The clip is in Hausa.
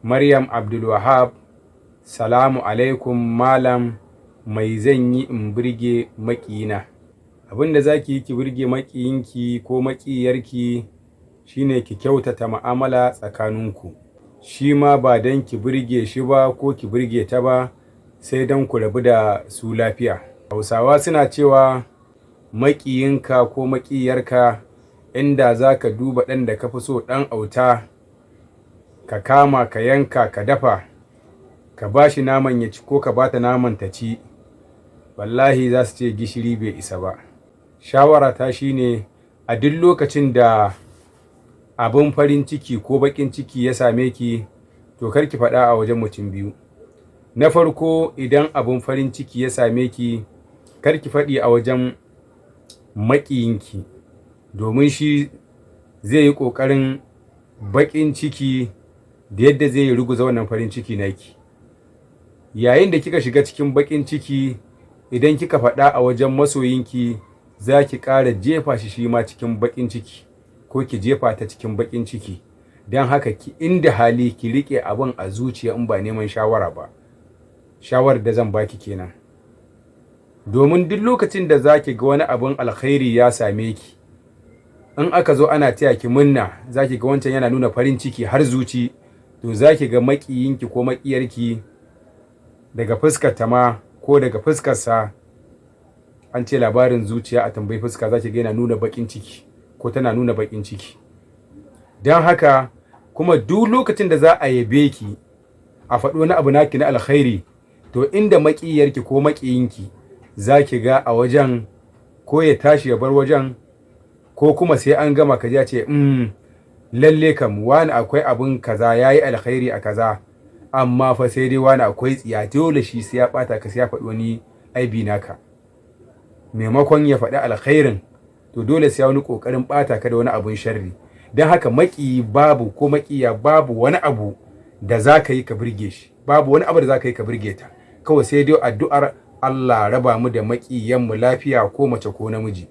Maryam Abdulwahab: "Salamu alaikum malam, mai zan yi in burge maƙiyina?" Abin da za ki yi ki burge maƙiyinki ko maƙiyarki shine ki kyautata mu'amala tsakaninku. Shi ma ba don ki burge shi ba ko ki burge ta ba, sai don ku rabu da su lafiya. Hausawa suna cewa maƙiyinka ko maƙiyarka, inda za ka duba ɗan da ka fi so, ɗan auta, ka kama ka yanka ka dafa, ka ba shi naman ya ci ko ka ba ta naman ta ci, wallahi za su ce gishiri bai isa ba. Shawara ta shine, a duk lokacin da abin farin ciki ko baƙin ciki ya same ki, to kar ki faɗa a wajen mutum biyu. Na farko, idan abin farin ciki ya same ki, kar ki faɗi a wajen maƙiyinki, domin shi zai yi ƙoƙarin baƙin ciki da yadda zai ruguza wannan farin ciki naki. Yayin da kika shiga cikin baƙin ciki, idan kika faɗa a wajen masoyinki, za ki ƙara jefa shi shi ma cikin baƙin ciki, ko ki jefa ta cikin baƙin ciki. Don haka ki inda hali ki riƙe abin a zuciya in ba neman shawara ba. Shawarar da zan baki kenan. Domin duk lokacin da za ki ga wani abin alkhairi ya same ki, in aka zo ana taya ki murna, za ki ga wancan yana nuna farin ciki har zuci, to za ki ga maƙiyinki ko maƙiyarki daga fuskarta ma ko daga fuskarsa, an ce labarin zuciya a tambayi fuska, za ki ga yana nuna baƙin ciki ko tana nuna baƙin ciki. Don haka kuma duk lokacin da za a yabe ki, a faɗi wani abu naki na alkhairi, to inda maƙiyarki ko maƙiyinki, za ki ga a wajen ko ya tashi ya bar wajen, ko kuma sai an gama ka ji ya ce, "Lalle kam wani akwai abun kaza, yayi alkhairi a kaza, amma fa sai dai wani akwai tsiya." Dole shi sai ya ɓata ka, sai ya faɗi wani aibi naka. Maimakon ya faɗi alkhairin, to dole sai wani ƙoƙarin ɓata ka da wani abun sharri. Don haka maƙiyi babu ko maƙiya, babu wani abu da za ka yi ka burge shi, babu wani abu da za ka yi ka burge ta. Kawai sai dai addu'ar Allah raba mu da maƙiyanmu lafiya, ko mace ko namiji.